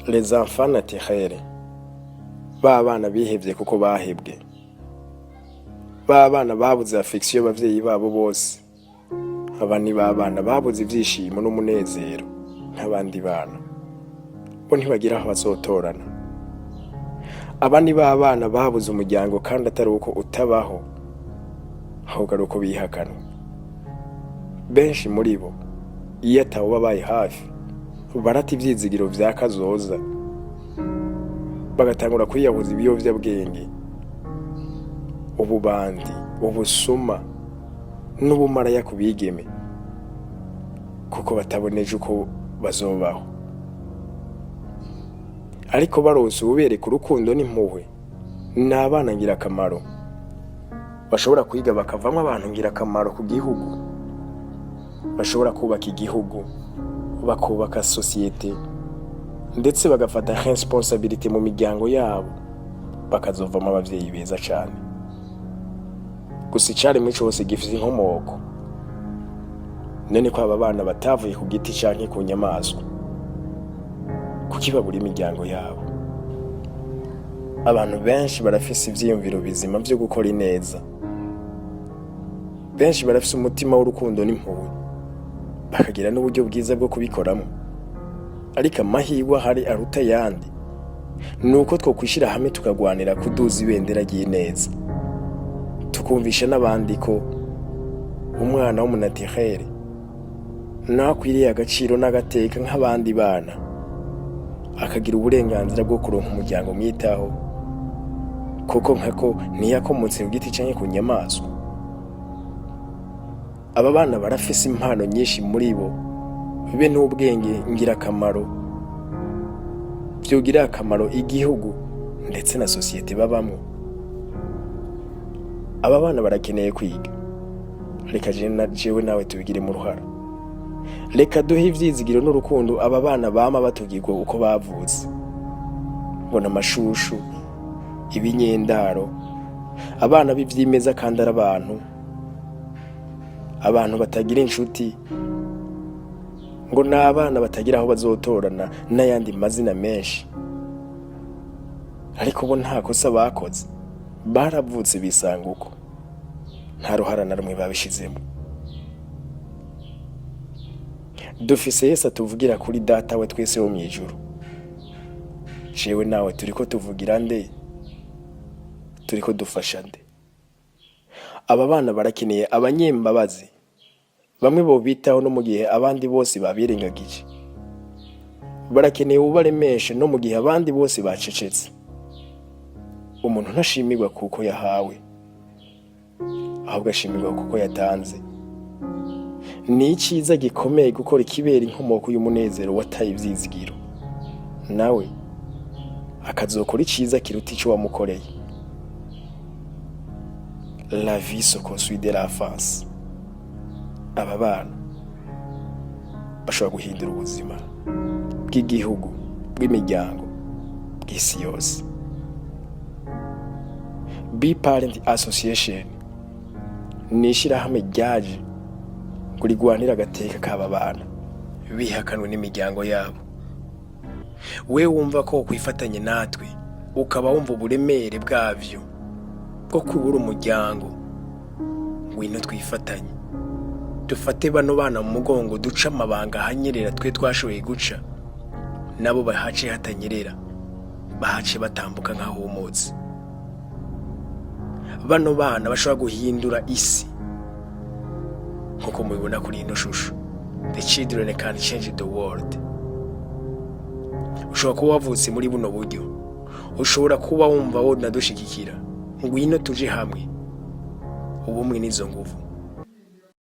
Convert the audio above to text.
Les enfants naturels, ba bana bihevye kuko bahebwe, ba bana babuze affection y'abavyeyi babo bose. Aba ni ba bana babuze ivyishimo n'umunezero nk'abandi bana, bo ntibagira aho bazotorana. Aba ni ba bana babuze umuryango, kandi atari uko utabaho, ahubwo ari uko bihakanwe. Benshi muri bo, iyo atawubabaye hafi, barata ivyizigiro vya kazoza, bagatangura kwiyahuza ibiyovyabwenge, ububandi, ubusuma n'ubumaraya ku bigeme, kuko bataboneje uko bazobaho. Ariko baronse uwubereka urukundo n'impuhwe, ni abana ngirakamaro bashobora kwiga bakavamwo abantu ngirakamaro ku gihugu, bashobora kubaka igihugu, bakubaka sosiyete, ndetse bagafata responsabilité mu miryango yabo, bakazovamo abavyeyi beza cane. Gusa icaremwe cose gifise inkomoko. None ko aba bana batavuye ku giti canke ku nyamaswa, kuki babura imiryango yabo? Abantu benshi barafise ivyiyumviro bizima vyo gukora ineza, benshi barafise umutima w'urukundo n'impuhwe, bakagira n'uburyo bwiza bwo kubikoramo. Ariko amahirwe ahari aruta ayandi ni uko twokwishira hamwe, tukagwanira kuduza ibendera ry'ineza, tukumvisha n'abandi ko umwana w'umu naturel nawe akwiriye agaciro n'agateka nk'abandi bana, akagira uburenganzira bwo kuronka umuryango mwitaho, kuko nkako ntiyakomotse ku giti canke ku nyamaswa. Aba bana barafise impano nyinshi muri bo, be n'ubwenge ngirakamaro vyogirira akamaro igihugu ndetse na sosiyete babamwo. Aba bana barakeneye kwiga. Reka jewe nawe tubigiremo uruhara. Reka duhe ivyizigiro n'urukundo aba bana bama batugirwa uko bavutse, ngo n'amashushu, ibinyendaro, abana b'ivyimeza, kandi ari abantu, abantu batagira inshuti, ngo ni abana batagira aho bazotorana, n'ayandi mazina menshi. Ariko bo nta kosa bakoze, baravutse bisanga uko, nta ruhara na rumwe babishizemo. Dufise Yesu atuvugira kuri Data we twese wo mw'ijuru. Jewe nawe turiko tuvugira nde? Turiko dufasha nde? Aba bana barakeneye abanyembabazi, bamwe bobitaho no mu gihe abandi bose babirengagije. Barakeneye ubaremeshe no mu gihe abandi bose bacecetse. Umuntu ntashimirwa kuko yahawe, ahubwo ashimirwa kuko yatanze. Ni iciza gikomeye gukora ikibera inkomoko y'umunezero wataye ivyizigiro, nawe akazokora iciza kiruta ico wamukoreye. La vie se construit de l'enfance. Aba bana bashobora guhindura ubuzima bw'igihugu, bw'imiryango, bw'isi yose. Be Parent Association ni ishirahamwe ryaje ngo rigwanire agateka k'aba bana bihakanwe n'imiryango yabo. We wumva ko kwifatanye natwe, ukaba wumva uburemere bwavyo bwo kubura umuryango, ngwino twifatanye, dufate bano bana mu mugongo, duce amabanga ahanyerera twe twashoboye guca, nabo bahace hatanyerera, bahace batambuka nk'ahumutse. Bano bana bashobora guhindura isi nk'uko mubibona kuri ino shusho. The children can change the world. Ushobora kuba wavutse muri buno buryo, ushobora kuba wumva wonadushigikira. Ngwino tuje hamwe, ubumwe n'izo nguvu.